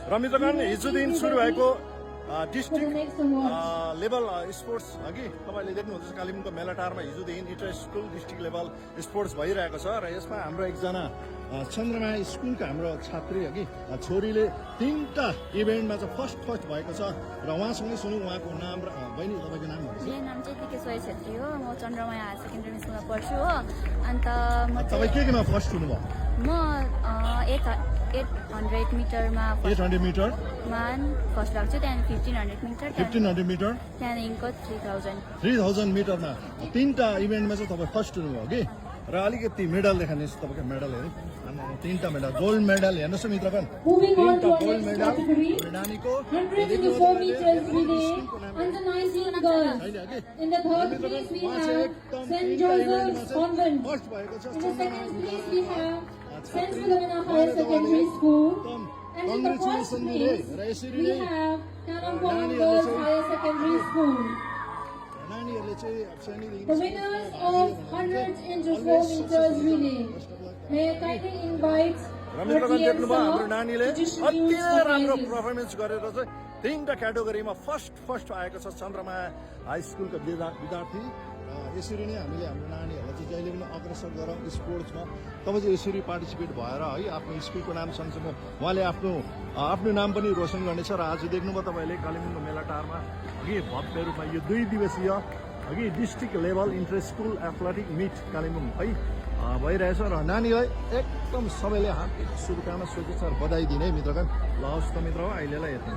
र मित्रगण हिजोदेखि सुरु भएको डिस्ट्रिक्ट लेभल स्पोर्ट्स अघि तपाईँले देख्नुहुँदैछ कालिम्पोङको मेलाटारमा हिजोदेखि inter school district level sports भइरहेको छ र यसमा हाम्रो एकजना चन्द्रमाया स्कुलका हाम्रो छात्री अघि छोरीले 3टा इभेन्टमा चाहिँ फर्स्ट भएको छ र उहाँसँगै सुनौँ उहाँको नाम र बहिनी तपाईँको नाम भन्नुहोस्। मेरो नाम चाहिँ दिके सोय छेत्री हो। म चन्द्रमाया हायर सेकेन्डरी स्कुलमा पढ्छु हो। अन्त म तपाईँ केमा फर्स्ट हुनुभयो? म 800 मिटरमा 800 मिटर फर्स्ट लाग्छु, त्यहाँदेखि 1500 मिटर, 1500 मिटर त्यहाँदेखिको 3000 मिटरमा 3टा इभेन्टमा चाहिँ तपाईँ फर्स्ट हुनुभयो कि र अलिकति मेडल देखाउनुहोस् तपाईँको मेडलहरू। 3टा मेडल गोल्ड मेडल हेर्नुहोस् मित्रगण, 3टा गोल्ड मेडल नानीको 104 meters relay under 19 girls. In the third place we have St. Joseph's Convent. In the second place we have St. Philomena Higher Secondary School. And in the first place we have Kalimpong Girls Higher Secondary School. The winners of 100 into 4 meters relay. May I kindly invite र मित्रगण देख्नुभयो हाम्रो नानीले अति नै राम्रो performance गरेर चाहिँ 3टा क्याटेगोरीमा first आएको छ चन्द्रमाया हाई स्कुलका विद्यार्थी। यसरी नै हामीले हाम्रो नानीहरूलाई चाहिँ जहिले पनि अग्रसर गरौँ स्पोर्ट्समा। तपाईँ चाहिँ यसरी पार्टिसिपेट भएर है आफ्नो स्कुलको नाम सँगसँगै उहाँले आफ्नो नाम पनि रोशन गर्नेछ। र आज देख्नुभयो तपाईँले कालिम्पोङको मेलाटारमा अघि भव्य रूपमा यो 2 दिवसीय अघि district level inter school athletic meet Kalimpong है भइरहेछ र नानीलाई एकदम सबैले हार्दिक शुभकामना शुभेच्छा बधाई दिने मित्रगण। ल हवस् त मित्र, अहिलेलाई यति।